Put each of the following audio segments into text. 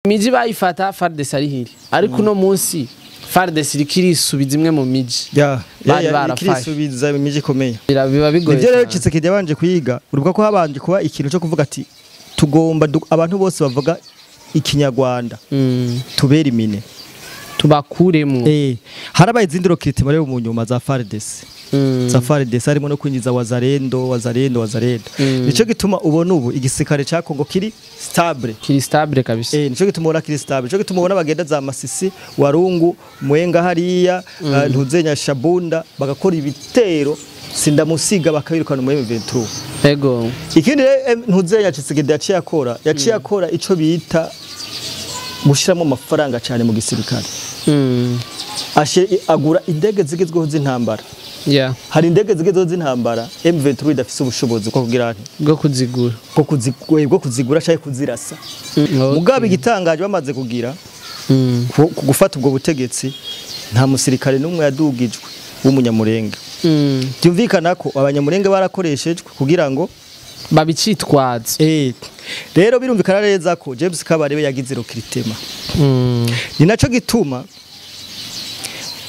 Imiji bayifata FARDC ari hiri, ariko uno munsi FARDC iriko irisubiza imwe mu miji bari barafashe. Irisubiza imiji ikomeye. Biba bigoye Nivyo rero cane. Tshisekedi yabanje kwiga, uribuka ko habanje kuba ikintu cyo kuvuga ati tugomba abantu bose bavuga ikinyarwanda tubera imine, tubakuremwo. Harabaye izindi recrutement rero mu nyuma za FARDC, za FARDC harimo no kwinjiza Wazalendo, Wazalendo, Wazalendo. Nico gituma ubona ubu igisirikare ca Kongo kiri stable. Kiri stable kabisa. Nico gituma ubona kiri stable, nico gituma ubona bagenda za Masisi, Warungu, Mwenga hariya, Ntuzenya, Shabunda, bagakora ibitero sindamusiga, bakabirukana mu M23. Ikindi rero, Ntuzenya Tshisekedi yaciye akora ico bita gushiramo amafaranga cyane mu gisirikare. Agura indege zigezweho z'intambara. Hari indege zigezweho z'intambara M23 idafise ubushobozi bwo kugira nti bwo kuzigura. Bwo kuzigura cyangwa kuzirasa. Mugabo igitangaje, bamaze kugira gufata ubwo butegetsi, nta musirikare n'umwe yadugijwe w'umunyamurenge. Byumvikana ko abanyamurenge barakoreshejwe kugira ngo babicitwaza. Rero birumvikana neza ko James Kabarebe yagize recrutement. Ni naco gituma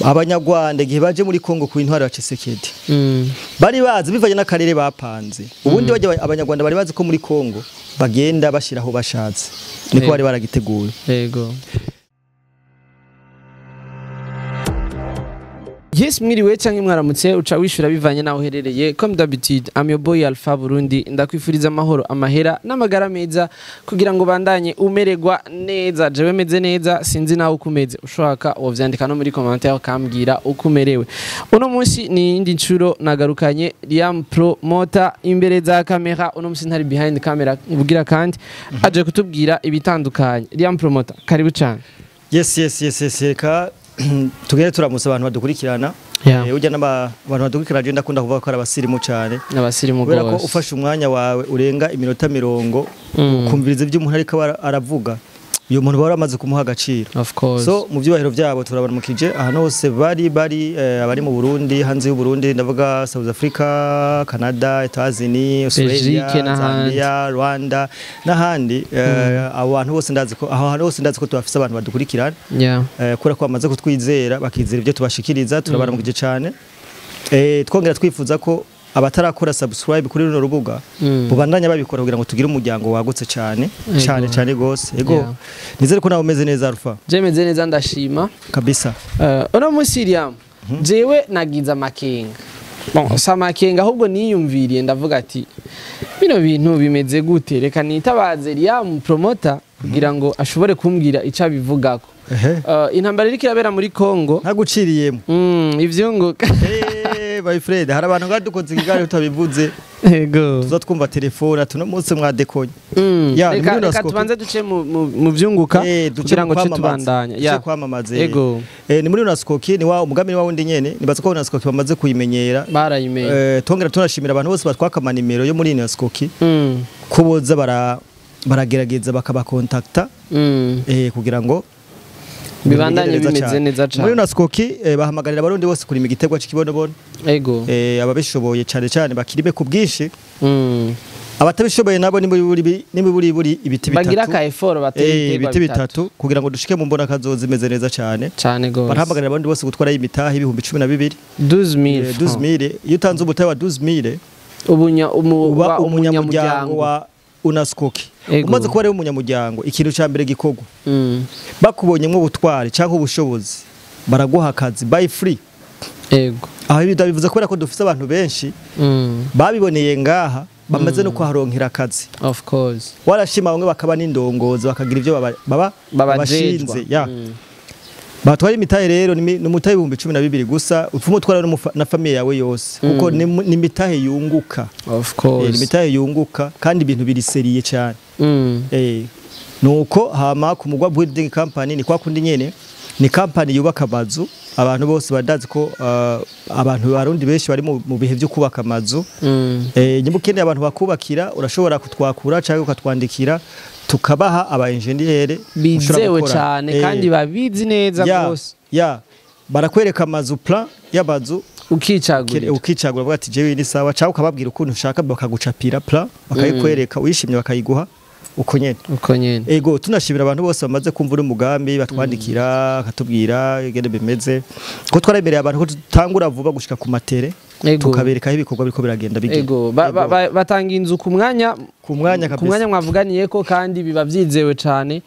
abanyarwanda igihe baje muri Kongo ku intwaro ya Tshisekedi bari bazi, bivanye n'akarere bapanze, ubundi bajya abanyarwanda bari bazi ko muri Kongo bagenda bashiraho bashatse, niko bari baragiteguye. Yego. Yes, mwiriwe canke mwaramutse, uca wishura bivanye naho uherereye. Comme d'habitude, I'm your boy Alpha Burundi. Ndakwifuriza amahoro, amahera n'amagara meza kugira ngo bandanye umererwa neza. Jewe meze neza, sinzi nawe uko umeze. Ushaka wovyandika no muri commentaire ukambwira uko umerewe. Uno munsi ni iyindi ncuro nagarukanye Liam Promoter imbere za kamera. Uno munsi ntari behind camera ubugira, kandi aje kutubwira ibitandukanye. Liam Promoter, karibu cyane. Yes, reka tugere turamutse abantu badukurikirana. Urya abantu badukurikirana, je ndakunda kuvuga ko ari abasirimu cyane. N'abasirimu Kubera ko gose. ufashe umwanya wawe urenga iminota 40 ukumviriza ibyo umuntu ariko aravuga, uyu muntu baba bamaze kumuha agaciro. Of course. So mu byubahiro byabo turabaramukije ahantu hose bari, abari mu Burundi, hanze y'u Burundi, ndavuga South Africa, Canada, Etats-Unis, Australia, Belgique n'ahandi. Zambia, Rwanda n'ahandi. Abo bantu bose ndazi ko aho hantu hose ndazi ko tubafise abantu badukurikirana, kubera ko bamaze kutwizera, bakizera ibyo tubashikiriza. Turabaramukije cyane. Twongera twifuza ko abatarakora subscribe kuri runo rubuga bubandanya babikora kugira ngo tugire umuryango wagutse cyane cyane cyane gose. Ego. Nizere ko nawe umeze neza, Alpha. Je meze neza, ndashima. Kabisa. Uno munsi Liam, jewe nagize amakenga. Bon, si amakenga, ahubwo niyumviriye ndavuga ati bino bintu bimeze gute? Reka nitabaze Liam Promoter kugira ngo ashobore kumbwira icyo abivugako. Intambara iriko irabera muri Congo. Ntaguciriyemo. Ivyunguka. My friend, hari abantu ngadukoze ikiganiro tutabivuze, tuza twumva telefone ati uno munsi mwadekonye. Ya, ni Reka muri reka Nascope. tubanze duce mu vyunguka Duce kugira mu ngo ce kwamamaza. tubandanya. Duce kwamamaza. Ego. Ni muri Unaskoki, ni wa umugambi ni wa wundi nyene, nibaza ko Unaskoki bamaze kuyimenyera. Barayimenye. Twongera tunashimira abantu bose batwaka amanimero yo muri Unaskoki, ko boza baragerageza bakabakontakta kugira ngo Bibandanye bigende bimeze neza cane. Muri Unaskoki bahamagarira abarundi bose kurima igiterwa c'ikibonobono. Ababishoboye cyane cyane bakirime ku bwinshi. Abatabishoboye nabo nimiburi buri ibiti Bagira bitatu. ka effort, bateye ibiterwa Ibiti bitatu kugira ngo dushike mu mbona kazoza imeze neza cyane. Cane gose. Barahamagarira abandi bose gutwara imitahe 12,000. 12,000 francs. 12,000. Iyo utanze umutahe wa 12,000, Ubunya umu, uba uba umunyamuryango wa Unaskoki. Umaze kuba rero umunyamuryango, ikintu ca mbere gikorwa, bakubonyemo ubutwari cyangwa ubushobozi, baraguha akazi by free. Aho ibi ndabivuze kubera ko dufise abantu benshi babiboneye ngaha, bamaze no kuharonkera akazi. Of course. Warashima bamwe bakaba n'indongozi, bakagira ibyo baba Babajejwa. babashinze ya. Batwara imitahe rero ni umutahe 12,000 gusa, upfuma utwara na famille yawe yose, kuko ni imitahe yunguka. Of Ni course. imitahe yunguka kandi ibintu biri sérieux cyane. Nuko hama ku Mugwa Building Company ni kwa kundi nyene, ni company yubaka amazu. Abantu bose badazi ko abantu barundi benshi bari mu bihe byo kubaka amazu. Nyuma ukeneye abantu bakubakira, urashobora kutwakura cyangwa ukatwandikira, tukabaha aba engineer Bizewe cyane kandi babizi neza rwose. Ya, barakwereka amazu, plan y'amazu, Ukicagurira. Ukicagura, uvuga ati jewe ni sawa, cyangwa ukababwira ukuntu ushaka, bakagucapira plan, bakayikwereka, uyishimye bakayiguha. Uko nyene. Uko nyene. Ego, tunashimira abantu bose bamaze kumva uri mugambi, batwandikira akatubwira ingene bimeze, ko twaremereye abantu ko tutangura vuba gushika ku matere, tukabereka aho ibikorwa biriko biragenda bigenda. Ego, batanga inzu ku mwanya, ku mwanya kabisa, ku mwanya mwavuganiye ko, kandi biba vyizewe cane.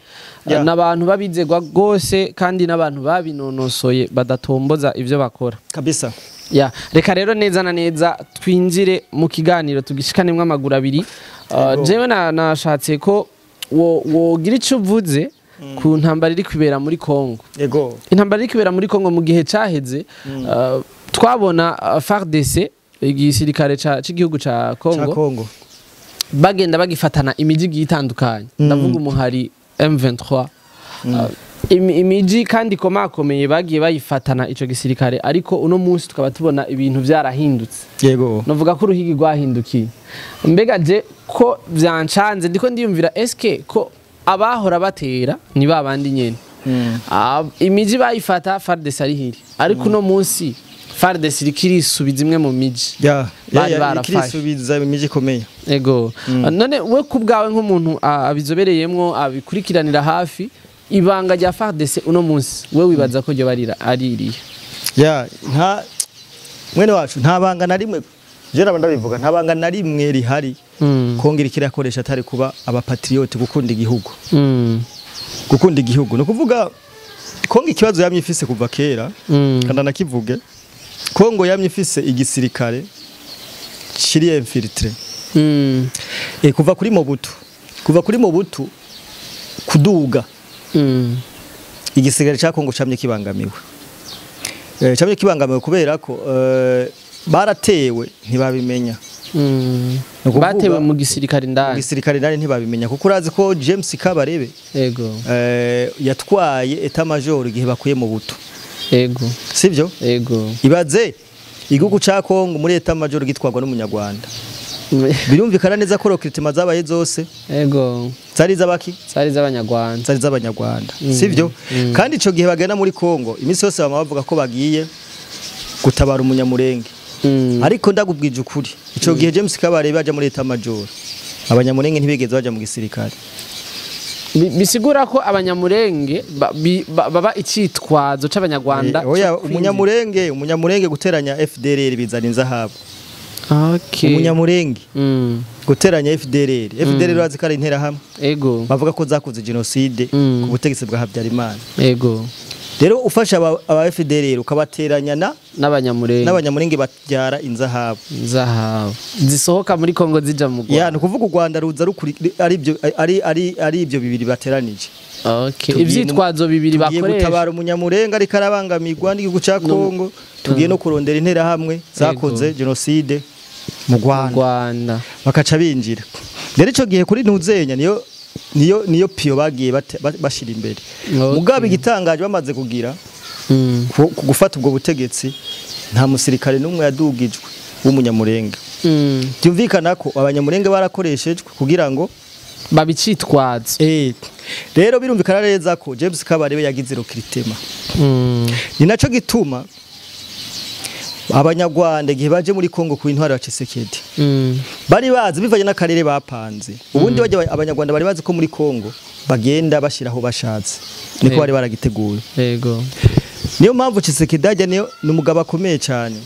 N'abantu babizegwa gose kandi n'abantu babinonosoye badatomboza ivyo bakora kabisa. Ya, reka rero neza na neza twinjire mu kiganiro tugishikanемwe amaguru abiri. Jewe nashatse ko wogira ico uvuze ku ntambara iri kwibera muri Kongo. Yego. Intambara iri kwibera muri Kongo mu gihe caheze, twabona FARDC, igisirikare c'igihugu ca Kongo, bagenda bagifatana imiji itandukanye. Ndavuga umuhari M23. Imiji kandi komakomeye bagiye bayifatana ico gisirikare, ariko uno munsi tukaba tubona ibintu vyarahindutse. Yego. Novuga ko uruhigi rwahindukiye. Mbega je ko vyancanze, ndiko ndiyumvira SK ko abahora batera ni babandi nyene. Imiji bayifata FARDC ari hiri, ariko uno munsi FARDC irikirisubiza imwe mu miji. Ya, irikirisubiza imiji ikomeye. Ego. None we kubgawe nk'umuntu abizobereyemwo abikurikiranira hafi, ibanga rya FARDC uno munsi we wibaza ko ryo barira ari iriya? Ya, nta mwene wacu, nta banga na rimwe, je naba ndabivuga, nta banga na rimwe rihari. Kongo kirakoresha atari kuba abapatriote, gukunda igihugu. Gukunda igihugu no kuvuga Kongo ikibazo yamye ifise kuva kera, kandi nakivuge, Kongo yamye ifise igisirikare kiri infiltré. Kuva kuri Mobutu, kuva kuri Mobutu kuduga, igisirikare ca Kongo camye kibangamiwe. Camye kibangamiwe kubera ko baratewe ntibabimenya. Batewe mu gisirikare ndani. Mu gisirikare ndani ntibabimenya, kuko urazi ko James Kabarebe, yego, yatwaye état major igihe bakuye mu buto. Yego. Sivyo? Yego. Ibaze igihugu ca Kongo muri état major gitwarwa n'umunyarwanda. Birumvikana neza ko recruitment zabaye zose, yego, zari zabaki? Zari z'abanyarwanda. Zari z'abanyarwanda. Sivyo? Kandi ico gihe bagenda muri Kongo, iminsi yose bama bavuga ko bagiye gutabara umunyamurenge. Ariko ndagubwije ukuri, ico gihe James Kabarebe baja muri état major, abanyamurenge ntibigeze baja mu gisirikare. Bisigura ko abanyamurenge baba icitwazo c'abanyarwanda. Oya, umunyamurenge guteranya FDLR bizana inzahabu. Okay. Umunyamurenge guteranya FDLR, FDLR bazi ko ari intera hamwe. Ego. Bavuga ko zakoze genocide ku butegetsi bwa Habyarimana. Ego. Rero ufasha aba FDLR ukabateranya na n'abanyamurenge, n'abanyamurenge batyara inzahabu. Inzahabu zisohoka muri Kongo zija mu Rwanda. Ya, no kuvuga u Rwanda ruza rukuri ari ibyo ari ibyo bibiri bateranije. Okay. Ivyitwazo bibiri bakoresha. Tugiye gutabara umunyamurenge ariko arabangamirwa n'igihugu ca Kongo, tugiye no kurondera intera hamwe zakoze genocide mu Rwanda. Bakaca binjira. Rero ico gihe kuri Ntuzenya niyo piyo bagiye bashira imbere. Mugabe igitangaje bamaze kugira gufata ubwo butegetsi, nta musirikare n'umwe yadugijwe w'umunyamurenge. Byumvikana ko abanyamurenge barakoreshejwe kugira ngo babicitwaze. Rero birumvikana neza ko James Kabarebe yagize recruitment. Ni naco gituma abanyarwanda igihe baje muri Kongo ku intwaro ya Tshisekedi, bari bazi bivanye n'akarere bapanze. Ubundi bajya abanyarwanda bari bazi ko muri Kongo bagenda bashiraho bashatse, niko bari baragiteguye. Yego. Niyo mpamvu Tshisekedi ajya niyo ni umugabo akomeye cyane.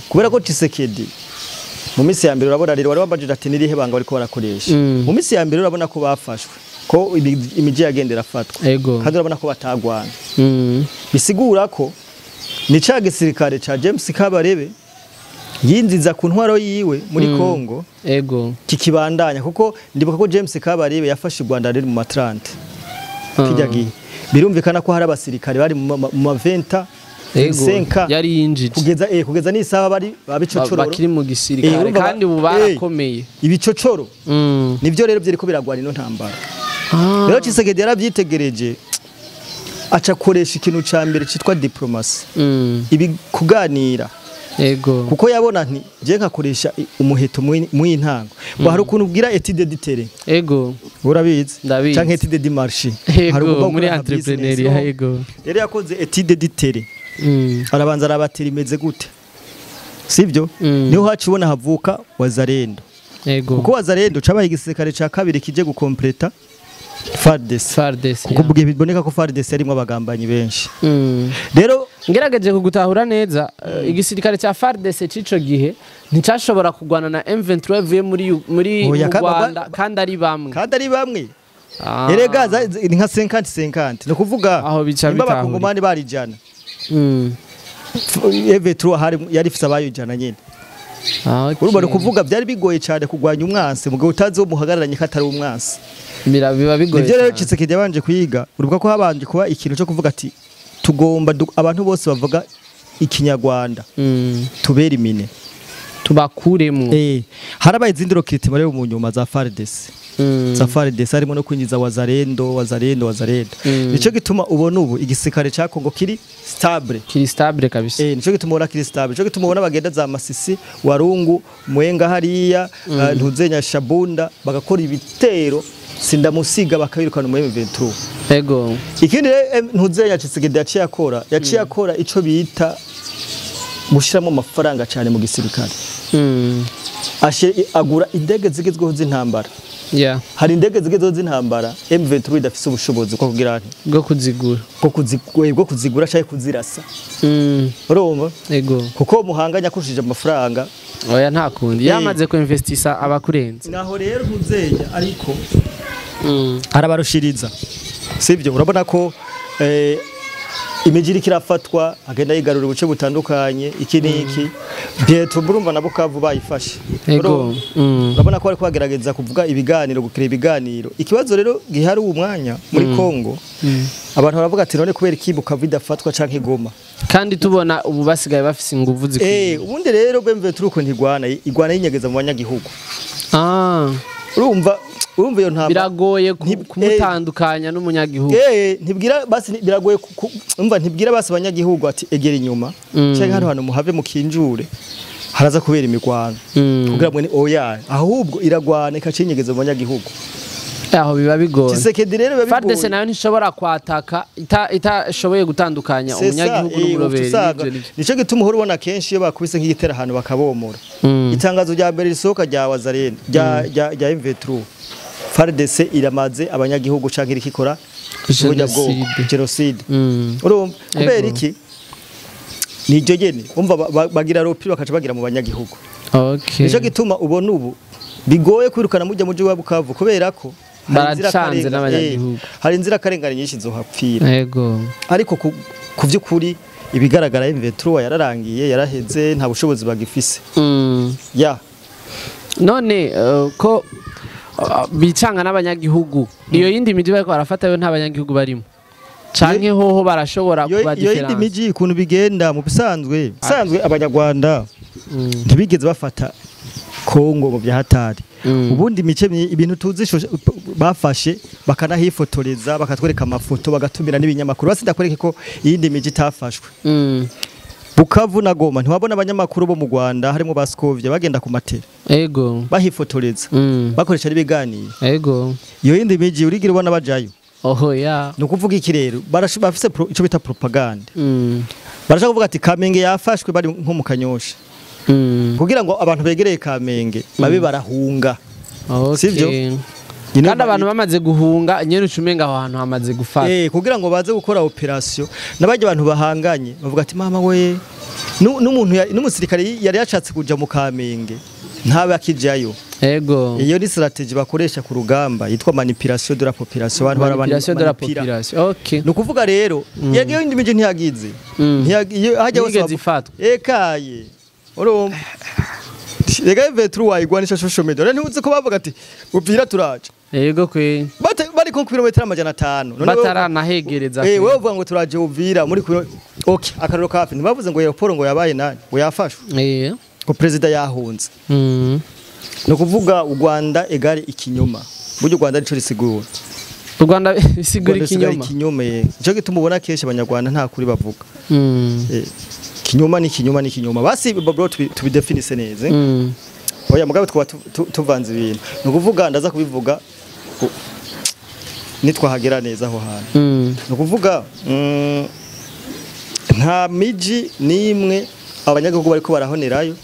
Kubera ko Tshisekedi mu minsi ya mbere urabona rero wari wambajije ati nirihe banga bariko barakoresha. Mu minsi ya mbere urabona ko bafashwe, ko imiji yagendera afatwa. Kandi urabona ko batagwana. Bisigura ko ni ca gisirikare ca James Kabarebe yinziza ku ntwaro yiwe muri Kongo. Ego. Kikibandanya, kuko ndibuka ko James Kabarebe yafashe u Rwanda riri mu ma 30. Kijya gihe birumvikana ko hari abasirikare bari mu ma 20 Ego, yari yinjije kugeza n'isaha bari babicocoro bakiri mu gisirikare, kandi ubu barakomeye ibicocoro. Nivyo rero byeriko biragwana ino ntambara. Rero Tshisekedi yaravyitegereje aca koresha ikintu ca mbere citwa diplomasi. Ibi kuganira. Ego. Kuko yabona nti je nkakoresha umuheto mw'intango. Ngo hari ukuntu ubwira étude de terrain. Ego. Urabizi? Canke étude de marché. Hari uko muri entrepreneuriat. Ego. Rero yakoze étude de terrain. Arabanza arabatira imeze gute. Sivyo? Niho haci ubona havuka Wazalendo. Yego. Kuko Wazalendo cabaye igisirikare ca kabiri kije gukompleta FARDC. FARDC. Kuko bugiye biboneka ko FARDC yarimo abagambanyi benshi. Rero ngerageje kugutahura neza, igisirikare cya FARDC cico gihe nticashobora kugwana na M23 ivuye muri Oya, mu Rwanda kandi ari bamwe. Kandi ari bamwe. Erega ni nka 50-50. No kuvuga aho bica nimba bitahura. Abakongomani barijana. M23 hari yari ifise abayijana nyene. Urumva kuvuga byari bigoye cyane kugwanya umwansi mugihe utazi wo muhagararanye ko atari umwansi. Biba bigoye. Nivyo rero Tshisekedi yabanje kuyiga, urubuga ko habanje kuba ikintu cyo kuvuga ati tugomba abantu bose bavuga ikinyarwanda tubera imine tubakuremo. Harabaye izindi recruitment rero mu nyuma za FARDC. Za FARDC harimo no kwinjiza Wazalendo. Nico gituma ubona ubu igisirikare ca Kongo kiri stable. Kiri stable kabisa. Nico gituma ubona kiri stable. Nico gituma ubona bagenda za Masisi, Warungu, Mwenga hariya, Ntuzenya Shabunda bagakora ibitero sindamusiga bakabirukana mu M23. Ego. Ikindi Ntuzenya Tshisekedi yaciye akora ico bita gushiramo amafaranga cyane mu gisirikare. Agura indege zigezweho z'intambara. Hari indege zigezweho z'intambara M23 idafise ubushobozi bwo kugira bwo kuzigura. Bwo kuzigura cyangwa kuzirasa. Urumva? Ego. Kuko muhanganya akoresheje amafaranga. Oya nta kundi. Yamaze ko investisa abakurenze. Naho rero Ntuzenya ariko arabarushiriza. Sivyo urabona ko imijiri kirafatwa agenda yigarura ubuce butandukanye iki niki bientôt burumva na Bukavu bayifashe. Ego. Urabona ko ari kwagerageza kuvuga ibiganiro gukira ibiganiro. Ikibazo rero gihari uwo mwanya muri Kongo. Abantu baravuga ati none kubera iki Bukavu idafatwa canke Goma kandi tubona ubu basigaye bafise inguvu zikwiye. Ubundi rero M23 uko ntigwana igwana yinyegeza mu banyagihugu. Urumva iyo ntamba biragoye kumutandukanya n'umunyagihugu. Ntibwira basi biragoye umva ntibwira basi abanyagihugu ati egera inyuma cyangwa hano hano muhave mukinjure haraza kubera imigwano kugira ngo ni oya ahubwo iragwana ikacinyegeza mu banyagihugu. Aho biba bigoye. Tshisekedi rero biba bigoye. FARDC nayo ntishobora kwataka itashoboye gutandukanya umunyagihugu n'umuroberi. Nico gituma uhora ubona kenshi iyo bakubise nk'igitera ahantu bakabomora. Itangazo rya mbere risohoka rya Wazalendo rya M23 FARDC iramaze abanyagihugu canke irikikora genocide. Urumva kubera iki niryo gene umva bagira ropi bakaca bagira mu banyagihugu. Nico gituma ubona ubu bigoye kwirukana mujya mujyi wa Bukavu kubera ko baracanze n'abanyagihugu. Hari inzira karengane nyinshi zohapfira. Yego. Ariko ku vy'ukuri ibigaragara M23 yararangiye yaraheze nta bushobozi bagifise. Ya. None ko bicanga n'abanyagihugu iyo yindi miji bariko barafata yo nta banyagihugu barimo canke hoho barashobora kuba difference. Iyo yindi miji ikuntu bigenda mu bisanzwe abanyarwanda ntibigeze bafata Kongo mu byahatari. Ubundi mice ibintu tuzi bafashe bakanahifotoreza bakatwereka amafoto bagatumira n'ibinyamakuru basi ndakwereke ko iyindi miji itafashwe. Bukavu na Goma ntiwabona abanyamakuru bo mu Rwanda harimo Baskovia bagenda ku matera. Ego. Bahifotoreza. Bakoresha n'ibiganiro. Ego. Iyo yindi miji urigira ubona bajayo. Oho ya. No kuvuga iki rero bafise ico bita propaganda. Barashaka kuvuga ati Kamenge yafashwe bari nko mu Kanyosha. Kugira ngo abantu begereye Kamenge babe barahunga. Sivyo? Kandi abantu bamaze guhunga nyene ucumenga aho hantu hamaze gufata. Kugira ngo baze gukora operation nabajye abantu bahanganye bavuga ati mama we n'umuntu n'umusirikare yari yashatse kuja mu Kamenge ntabe akijayo. Ego. Iyo ni strategy bakoresha ku rugamba yitwa manipulation de la population. Abantu manipulation de la population. Okay. No kuvuga rero yagiye indi mije ntiyagize. Ntiyagiye hajya hose ifatwa. Ekaye. Urumva. Rega M23 wayigwanisha social media. None ntuzi ko bavuga ati upira turaje. Yego kwe. Bari ku kilometero 500. Bataranahegereza. Wewe uvuga ngo turaje Uvira muri okay akarero kafi ntibavuze ngo Paul ngo yabaye nani ngo yafashwe. Ko president yahunze. No kuvuga u Rwanda egare ikinyoma. Buryo u Rwanda nico risigura. U Rwanda bisigura ikinyoma. Ikinyoma. Nico gituma ubona kenshi abanyarwanda nta kuri bavuga. Kinyoma ni kinyoma ni kinyoma. Basi bro tubidefinise neza. Oya mugabe twaba tuvanze ibintu. No kuvuga ndaza kubivuga nitwahagera neza aho hantu. No kuvuga nta miji nimwe abanyagihugu bariko barahonerayo.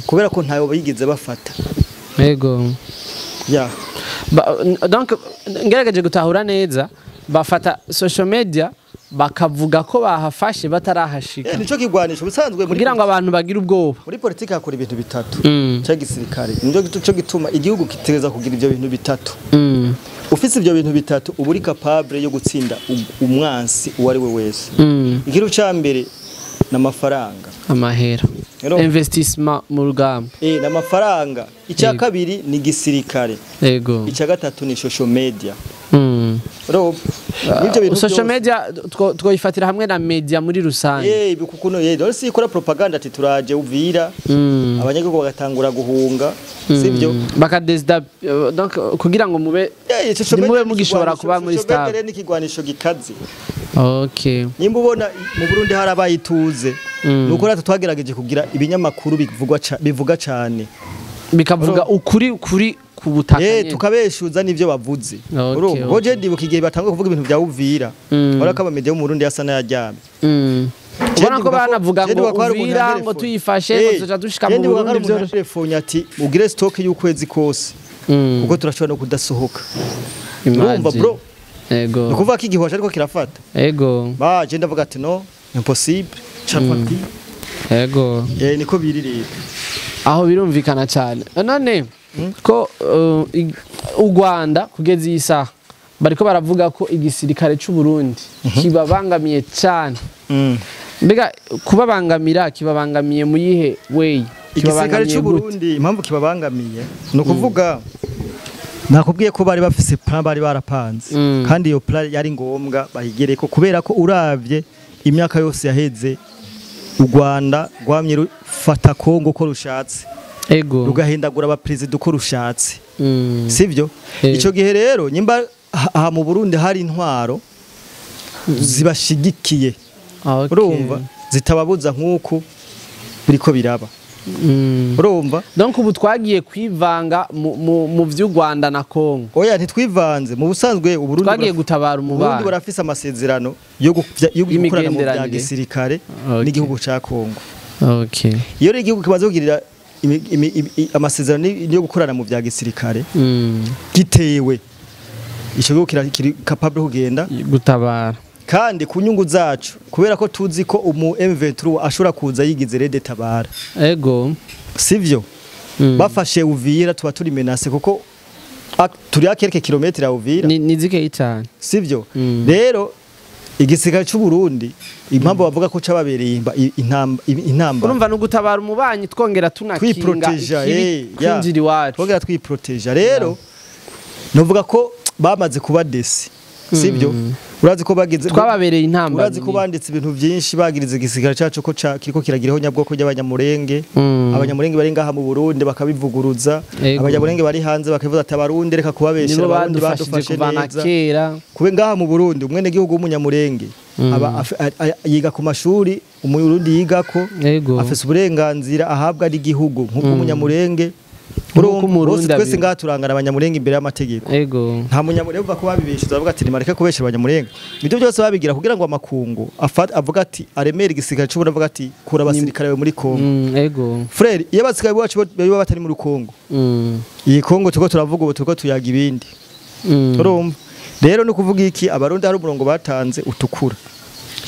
Kubera ko ntayo bigeze bafata. Yego. Ya. Donc ngerageje gutahura neza, bafata social media bakavuga ko bahafashe batarahashika. Nico kigwanisho ubusanzwe kugira ngo abantu bagire ubwoba. Muri politiki hakora ibintu bitatu cya gisirikare. Nico gituma igihugu kitereza kugira ivyo bintu bitatu. Ufise ivyo bintu bitatu uba uri capable yo gutsinda umwansi uwo ari we wese. Ikintu ca mbere n'amafaranga. Amahera. Investissement mu rugamba. N'amafaranga. Icya kabiri ni gisirikare. Yego. Icya gatatu ni social media. Social media twoyifatira hamwe na media muri rusange. Kuko dore si ikora propaganda ati turaje Uvira, abanyagihugu bagatangura guhunga, sibyo? Bakadesda donc kugira ngo mube mube mugishobora kuba muri stable. Social media ni kigwanisho gikaze. Okay. Nimba ubona mu Burundi harabaye ituze, nuko natwe twagerageje kugira ibinyamakuru bivuga cyane. Bikavuga ukuri kuri kubutaka. Tukabeshuza nivyo bavuze. Urumva goje ndibuka igihe batangwe kuvuga ibintu bya Uvira. Ora ko abamedia yo mu Burundi yasa n'ayajyamye. Ubona ko banavuga ngo Uvira ngo tuyifashe ngo tuzoca dushika mu Burundi byo. Telefone ati ugire stock y'ukwezi kose. Kuko turashobora no kudasohoka. Urumva bro. Ego. Nukuvuga ko igihwasha ariko kirafata. Ego. Ba je ndavuga ati no impossible. Chapati. Ego. Niko biri rero. Aho birumvikana cyane. None ko u Rwanda kugeza iyi saha bariko baravuga ko igisirikare cy'u Burundi kibabangamiye cyane. Mbega kubabangamira kibabangamiye mu yihe way? Igisirikare cy'u Burundi impamvu kibabangamiye no kuvuga nakubwiye ko bari bafise plan bari barapanze kandi iyo plan yari ngombwa bayigereko kubera ko uravye imyaka yose yaheze u Rwanda rwamye rufata Kongo ko rushatse. Ego. Rugahindagura aba president uko rushatse. Sivyo? Ico gihe rero nyimba aha mu Burundi hari intwaro zibashigikiye. Urumva zitababuza nkuko biriko biraba. Urumva? Donc ubu twagiye kwivanga mu vy'u Rwanda na Kongo. Oya ntitwivanze mu busanzwe u Burundi twagiye gutabara umubano. Burundi barafise amasezerano yo gukorana mu bya gisirikare n'igihugu ca Kongo. Okay. Iyo rero igihugu kibazo kugirira amasezerano yo gukorana mu bya gisirikare gitewe ico gihugu kiri capable kugenda gutabara kandi ku nyungu zacu kubera ko tuzi ko umu M23 ashobora kuza yigize rede tabara. Ego. Sivyo? Bafashe Uvira tuba turi menace kuko turi akereke kilometre ya Uvira ni zike cyane. Sivyo? Rero igisirikare cy'u Burundi impamvu bavuga ko cababereye intamba urumva no gutabara umubanyi twongera tunakinga kwinjira iwacu twongera twiproteja rero novuga ko bamaze kuba desi. Sivyo? Urazi ko bagize twababereye intamba urazi ko banditse ibintu byinshi bagirize igisirikare cacu ko kiriko kiragiraho nyabwoko y'abanyamurenge. Abanyamurenge bari ngaha mu Burundi bakabivuguruza, abanyamurenge bari hanze bakavuga ati abarundi reka kubabeshera abarundi badufashe neza. Kube ngaha mu Burundi umwene gihugu w'umunyamurenge aba yiga ku mashuri umurundi yigako afise uburenganzira ahabwa n'igihugu nk'uko umunyamurenge Urumva twese ngaha turangana abanyamurenge imbere y'amategeko. Ego. Nta munyamurenge uva ko babibesha avuga ati nimareke kubeshera abanyamurenge. Ibyo byose babigira kugira ngo amakungu avuga ati aremere igisirikare cy'u Burundi avuga ati kura abasirikare bawe muri Kongo. Ego. Frere iyo abasirikare bacu baba batari muri Kongo. Iyi Kongo tuko turavuga ubu tuko tuyaga ibindi. Urumva. Rero no kuvuga iki abarundi hari umurongo batanze utukura.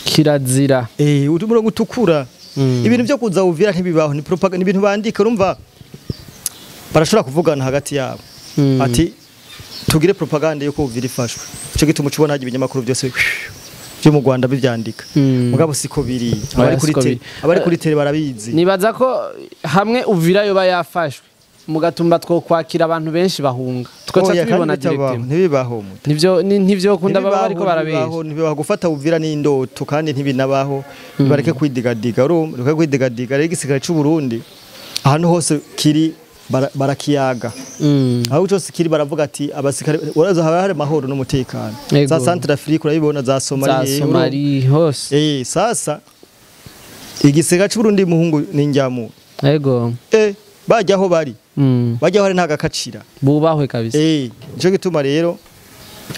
Kirazira. Umurongo utukura. Ibintu byo kuza Uvira ntibibaho ni propaganda ibintu bandika urumva. Barashobora kuvugana hagati yabo ati tugire propaganda yuko Uvira ifashwe ico gituma ucubona haje ibinyamakuru byose byo mu Rwanda bivyandika mugabo siko biri abari kuri tele barabizi nibaza ko hamwe Uvira yoba yafashwe mugatumba two kwakira abantu benshi bahunga twaca tubibona direct ntibibaho nivyo ntivyo kunda baba bariko barabesha ntibibaho gufata Uvira ni indoto kandi ntibinabaho bareke kwidigadiga urumva bareke kwidigadiga rero igisigara cy'u Burundi ahantu hose kiri barakiyaga aho cyose kiri baravuga ati abasikare uraza haba hari mahoro n'umutekano za Central Africa urabibona za Somalia hose sasa igisega cy'u Burundi muhungu n'injyamu yego bajya aho bari bajya aho hari ntagakacira bubahwe kabisa nico gituma rero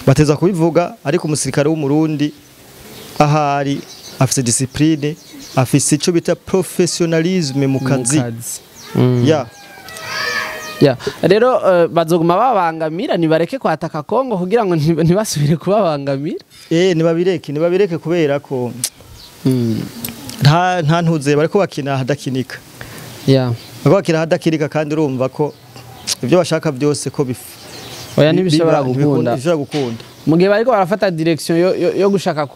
bateza kubivuga ariko umusirikare w'umurundi ahari afise discipline afise ico bita professionalisme mu kazi ya Yeah. Rero bazoguma babangamira, nibareke kwataka Kongo kugira ngo ntibasubire kubabangamira. Nibabireke kubera ko nta ntuze, bariko bakina hadakinika. Bariko bakina hadakinika, kandi urumva ko ibyo bashaka byose ko Oya, ntibishobora gukunda. Ntibishobora gukunda. Mu gihe bariko barafata direction yo gushaka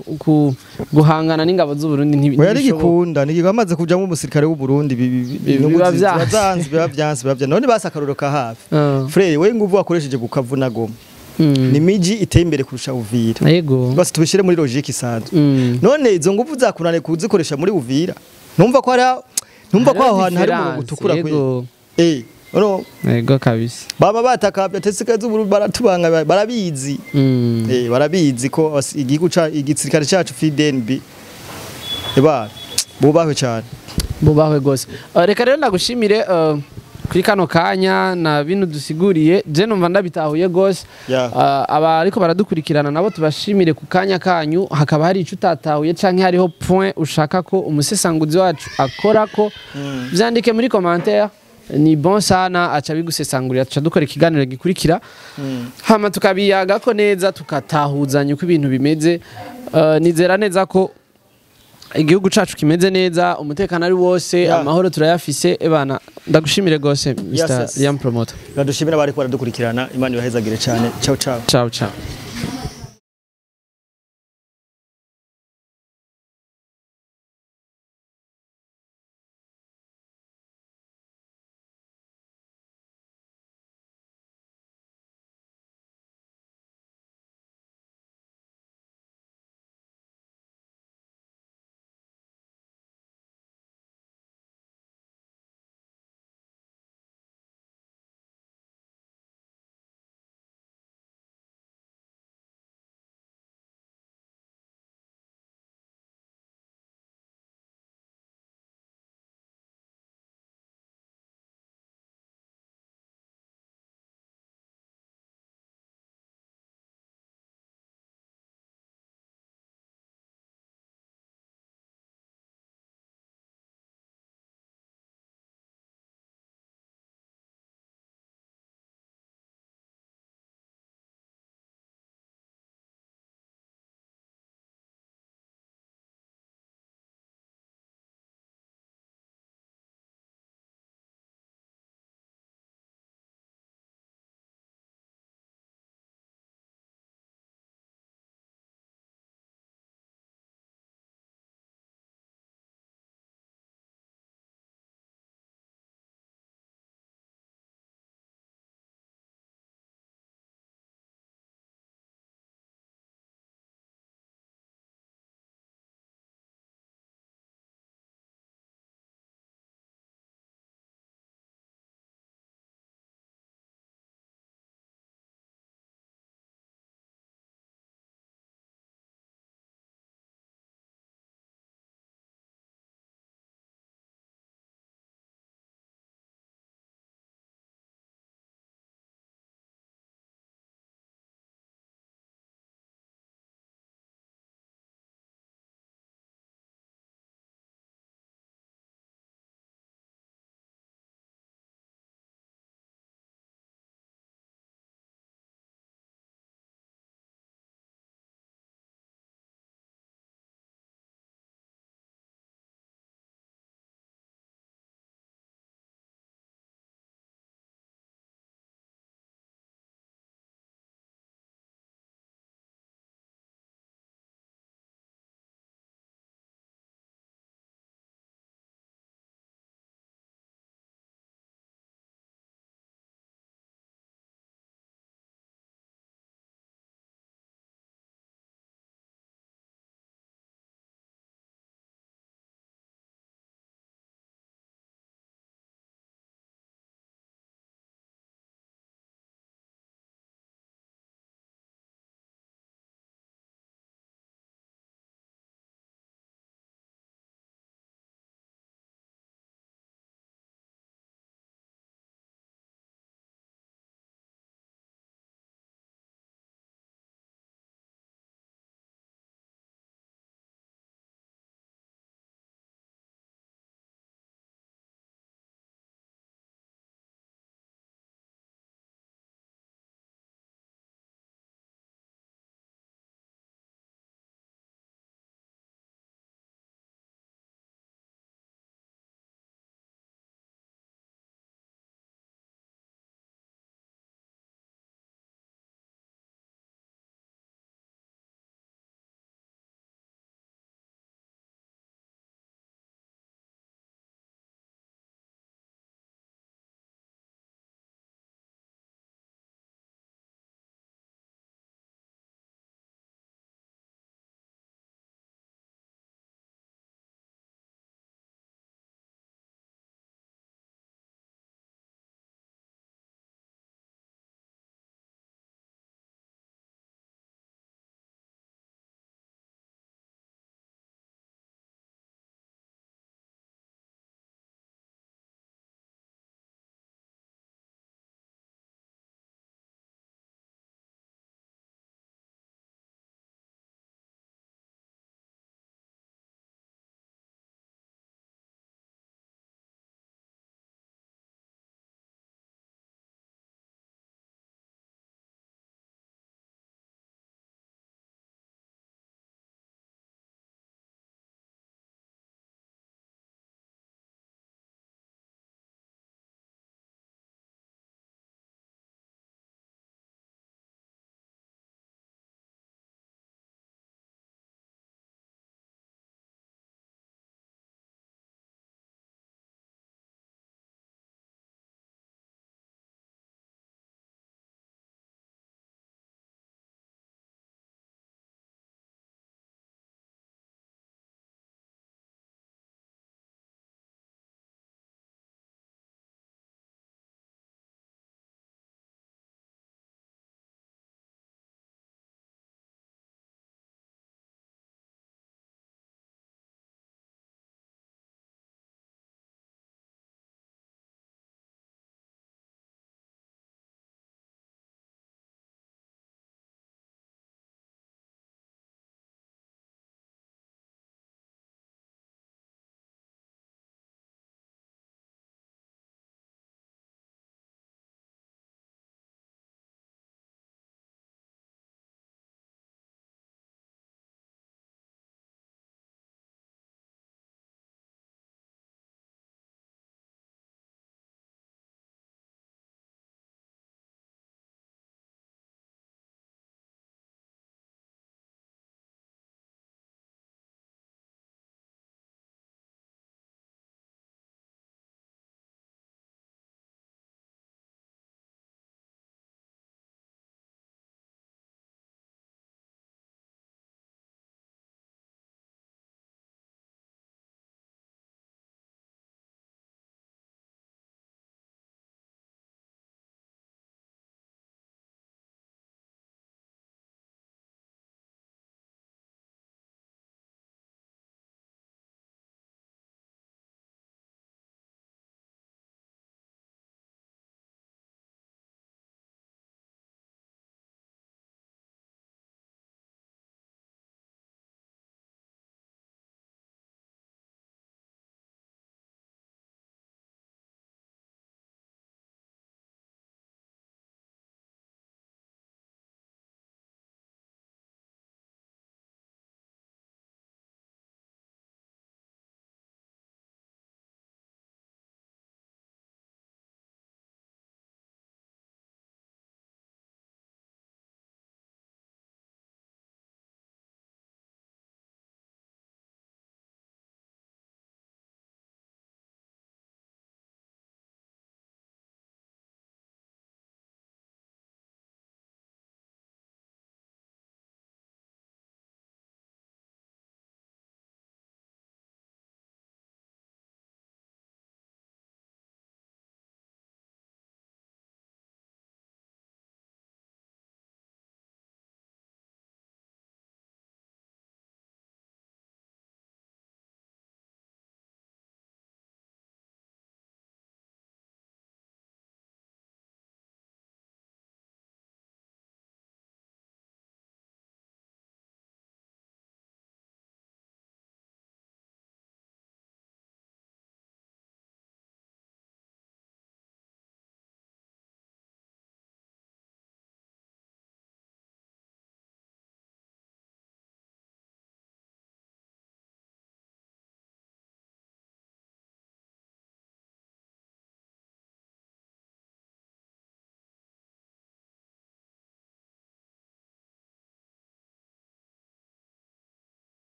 guhangana n'ingabo z'u Burundi, Oya, ntibishoboka. Nigikunda bamaze kujamo umusirikare w'u Burundi, inyungu biba vyanse. Biba vyanse. None basi akarorero ka hafi, frère, we nguvu wakoresheje Bukavu na Goma, ni miji iteye imbere kurusha Uvira. Basi tubishire muri logique isanzwe. None izo nguvu zakunaniye kuzikoresha muri Uvira, numva ko hari, numva ko aho hantu hari umurongo utukura kwe. No. Yego kabisa. Baba batakavye tesika z'Uburundi, baratubanga, barabizi. Barabizi ko igihugu ca igisirikare cacu FDNB eba bubahwe cyane. Bubahwe gose. Reka rero ndagushimire kuri kano kanya na bino dusiguriye, je numva ndabitahuye gose. Aba ariko baradukurikirana nabo tubashimire ku kanya kanyu. Hakaba hari ico utatahuye canke hariho point ushaka ko umusesanguzi wacu akora ko, vyandike muri commentaire, ni bon sana, aca bigusesangurira, tuca dukora ikiganiro gikurikira, hama tukabiyagako neza, tukatahuzanya uko ibintu bimeze. Nizera neza ko igihugu cacu kimeze neza, umutekano ari wose, amahoro turayafise. Ebana, ndagushimire gose, Mr. Yes. Liam Promoter. Badushimira, bariko baradukurikirana, Imana ibahezagire cyane. Ciao ciao. Ciao ciao.